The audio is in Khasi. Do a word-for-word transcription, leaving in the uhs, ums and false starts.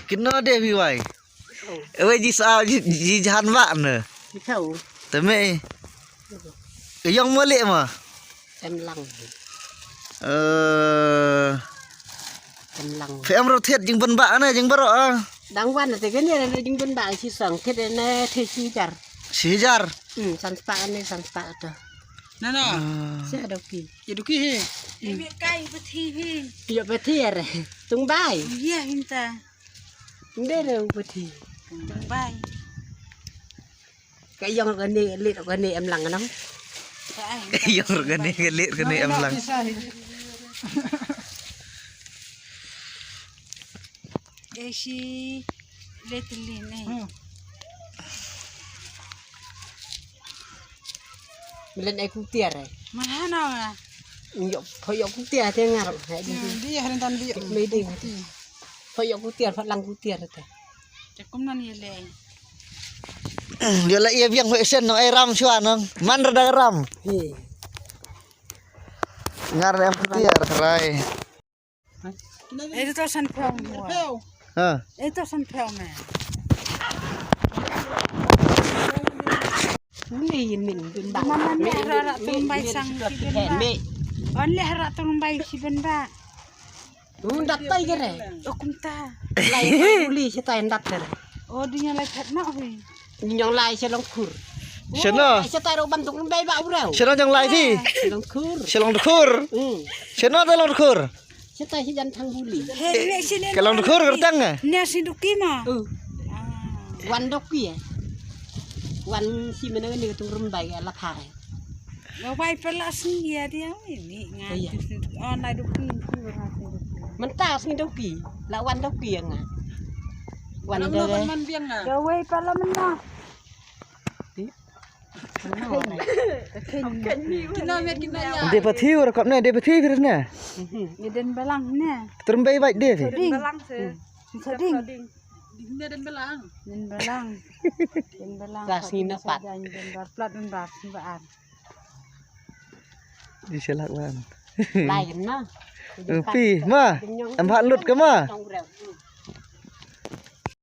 Kino de mi wai. Ewe ji sa ji, ji jahan ba ne. Te me. Yong mo le ma. Em lang. Eh. Em lang. Fe em ro thiet jing ben ba ne jing baro ah. Dang wan te gani re jing ben ba si sang thiet ne the si jar. Si jar. Hmm, san spa ne san spa to. Na na. Si doki. Ye doki he. Ye kai beti he. Ye beti re. Tung bai. Ye hinta. Nde re beti. Tung bai. Ka yong ka ne lit ka ne em lang nang. Ka yong ka ne ka lit ka ne em lang. Esi leteli ne. Milen ai kutiar ai. Mana na. Yo, pho yo kutiar te ngar. Di haran tan di. Me di. Pho yo kutiar, pho lang kutiar te. Te kumno ye le. Yo la ye biang ho sen no ai ram shwa no. Man ra da ram. Hi. Ngar em kutiar rai. Ito san phew mo. Ha. Ito san phew me. Ni yin min bin ba. Mana me ra ra tum bai sang si bin ba. On le ra tum bai si bin ba. Unda tai gere. O kumta. Lai uli si tai ndat gere. O dunya lai phet ma hui. Nyong lai se long khur. Shano? Lai se tai ro ban tuk bai ba urau. Shano nyong lai phi? Se long khur. Se long khur. Hmm. Shano te long khur? Se tai si jan thang buli. He ne si ne. Ke long khur kertang eh? Ne si duki ma. Uh. Wan doki eh. Wan si mena ni tung rum bai la pha eh. Lo bai pala sngi ya dia ni nga. Iya. Oh na duki. Menta sngi doki. La wan doki ya nga. Wan de. Man biang nga. Ga wei pala mena. Kino met kino ya. De pathi ur kap ne, de pathi virus ne. Ni den balang ne. Terumbai bai de. Ding. Balang se. Sa ding. Ding ne den balang. Den balang. Den balang. Ras ni na pat. Den bar plat den bar ni ba an. Di selak wan. Lain ma. Pi ma. Em hat lut ke ma.